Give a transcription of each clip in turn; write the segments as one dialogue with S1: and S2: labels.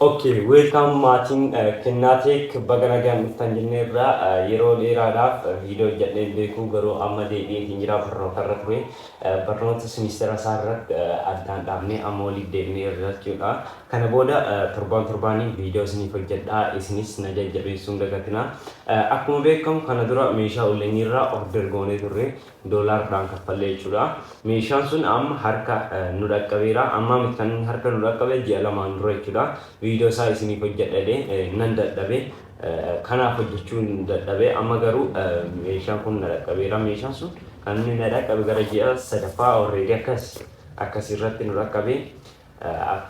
S1: Okay, welcome maatiin Kennaa Tech, baga nagaan dhuftan jenneerra. Yeroo dheeraadhaaf viidiyoo hojjedhee hin beeku, garuu amma deebi'eetiin jira. Barnoota irra ture. Barnoota simiistera isaa irratti addaan dhaabnee amma waliif deebineerra jechuudha. Kana booda torbaan torbaaniin viidiyoo isiniif hojjedha, isinis na jajjabeessuu hin dagatinaa. Akkuma beekamu kana dura meeshaa onlaayinii irraa order goonee turre, doolaardhaan kaffallee jechuudha. Meeshaan sun amma harka nu dhaqqabeera. Ammaa miti kan inni harka nu dhaqqabe, ji'a 2n dura jechuudha. Viidiyoo isaa isiniif hojjedhadhe nan dadhabe. Kanaaf hojjechuun dadhabe. Amma garuu meeshaan kun na dhaqqabeera. Meeshaan sun kan inni na dhaqqabe gara ji'a sadaffaa already akkas akkas irratti nu dhaqqabe.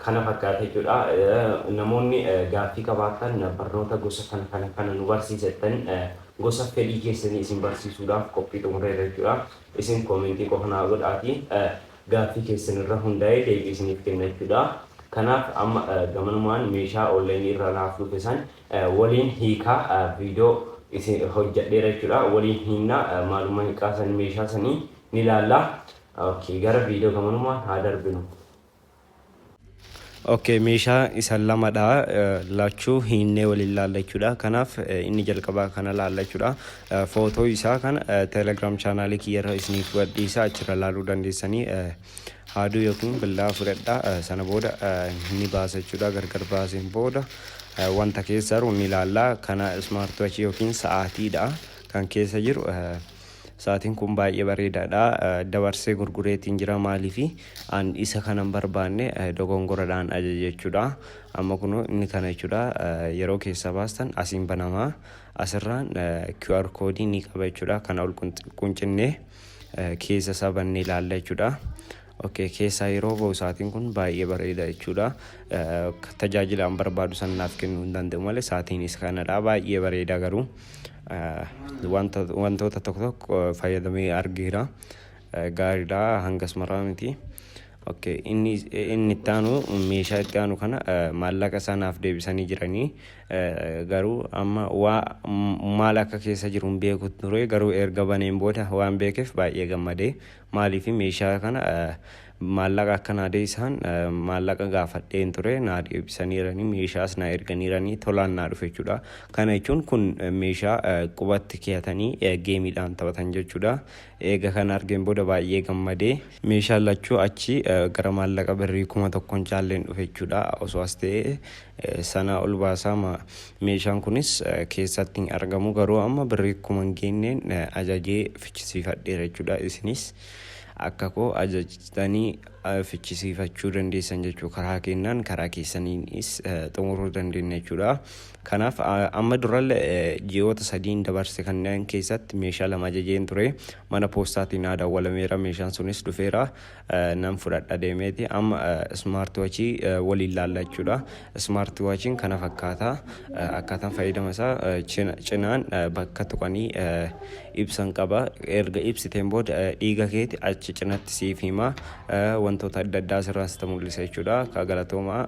S1: Kana fakkaata jechuudha. Namoonni gaaffii qabaattan, barnoota gosa kana kana kana nu barsiisettan, gosa fedhii keessanii isin barsiisuudhaaf qophii xumureera jechuudha. Isin koomentii qofa naa godhaatii gaaffii keessan irra hundaa'ee deebii isiniif kenna jechuudha. Kanaaf amma gamanumaan meeshaa onlaayinii irraa naaf dhufe san waliin hiikaa viidiyoo isin hojjedheera jechuudha. Waliin hiiknaa, maalummaa hiikaa san meeshaa sanii ni ilaalla. Okay, gara viidiyoo gamanumaan haa darbinu.
S2: Okay, meeshaa isa lamadha, lachuu hiinnee waliin laalla jechuudha. Kanaaf inni jalqabaa kana laalla jechuudha. Footoo isaa kana Telegram chaanaalii kiyyarra isiniif gadhiisa, achirra laaluu dandeessanii. Haaduu yookiin billaa fudhadha. Sana booda ni baasa jechuudha. Gargar baaseen booda wanta keessa jiru ni laalla. Kana smart watch yookiin sa'aatiidha kan keessa jiru. Sa'aatiin kun baay'ee bareedaadha. Dabarsee gurgureetiin jira, maaliifi an isa kanan barbaanne dogongoradhaan ajaje jechuudha. Amma kun inni kana jechuudha. Yeroo keessaa baastan asiin banamaa, asirraan QR koodii ni qaba jechuudha. Kana ol quncinnee keessa isaa bannee ilaalla jechuudha. Okay, keessaa yeroo bahu sa'aatiin kun baay'ee bareeda jechuudha. Tajaajila an barbaadu san naaf kennuu hin danda'u malee sa'aatiin isa kanadha. Baay'ee bareeda, garuu wantoota tokko tokko fayyadamee argeera. Gaariidha, hangas maraa miti. Okay, inni itti aanu, meeshaa itti aanu kana maallaqa isaa naaf deebisanii jiranii, garuu amma waa maal akka keessa jiru hin beeku ture, garuu erga baneen booda waan beekeef baay'ee gammadee. Maaliif meeshaa kana maallaqa akka naa deebisan maallaqa gaafadheen ture, naa deebisaniiranii, meeshaas naa erganiiranii, tolaan naa dhufe jechuudha. Kana jechuun kun meeshaa qubatti keeyatanii geemiidhaan taphatan jechuudha. Eega kana argeen booda baay'ee gammadee. Meeshaan lachuu achi gara maallaqa birrii 1000n caalleen dhufe jechuudha. Osoo as ta'ee sana ol baasaa. Meeshaan kunis keessatti hin argamu, garuu amma birrii 1000 hin geenneen ajajee fichisiifadheera jechuudha. Isinis akka koo ajajtanii fichisiifachuu dandeessan jechuu, karaa kennaan karaa keessaniinis xumuruu dandeenya jechuudha. Kanaaf amma durallee ji'oota 3n dabarse kanneen keessatti meeshaa lama ajajeen ture. Mana poostaatiin naa dawwalameera, meeshaan sunis dhufeera, nan fudhadha deemeeti. Amma smart watchii waliin laalla jechuudha. Smart watchiin kana fakkaata. Akkaataan fayyadama isaa cinaan bakka tuqanii ibsan qaba. Erga ibsiteen booda dhiiga keeti achi cinatti siif hima. Wantoota adda addaa asirraa sitti mul'isa jechuudha. Ka galatoomaa.